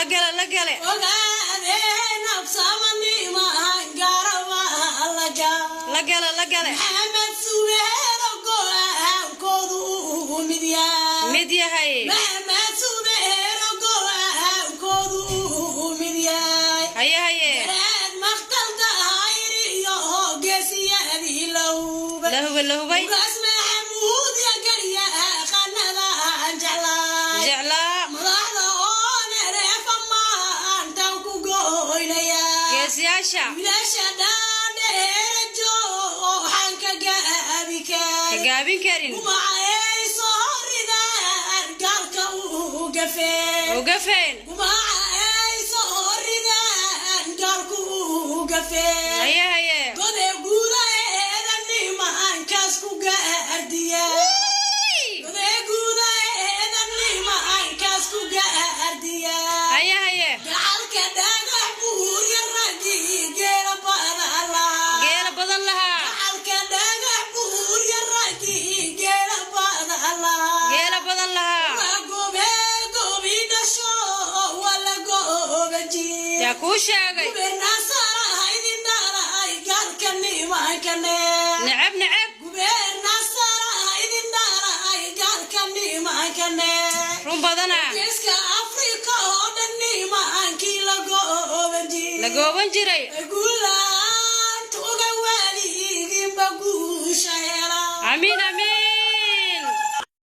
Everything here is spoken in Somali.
Gala la gale. Ogaadee nabsamanima garaba la gal. La gala la gale. Maxamed Subeero go-aankoodu uu mid yahay. Mid yahay. Maxamed Subeero go-aankoodu uu mid yahay. Haye haye. Garaad Maqtal Daahir iyo geesiyadii lowba. La hubay, la hubay. Ugaas Maxamuud ya garya qanada aan jeclaa. Jeclaa. Madaxda oo nereefa maantaan ku goynaya. Geesiyaasha. Wiilasha dhaadheera waxaan ka gaabi ka karin. Gaabin karin. Gumacay soo ridaan gaalka u gafeen. Uga feen. Gumacay soo ridaan gaalku u gafeen. Haye haye. Gode guudaheeda nimankaas ku gaardiya. Gode guudaheeda nimankaas ku gaardiya. Haye haye. Gacalka Dhagax Buurya raggii geela badan lahaa. Geela badan lahaa. Gacalka Dhagax Buurya raggii geela badan lahaa. Geela badan lahaa. Waa goobe goobi dhasho waa la gooba jiir. Yaa kuu sheegay? Gubernaasara idin dhalay gaalka nimankane. Neceb neceb. Gubernaasara idin dhalay gaalka nimankane. Run badana. Geeska Afrika oo dhan nimankii la gooban jiray. La gooban jiray. Guulaanta uga waaliginba guusha hela. Amiin amiin.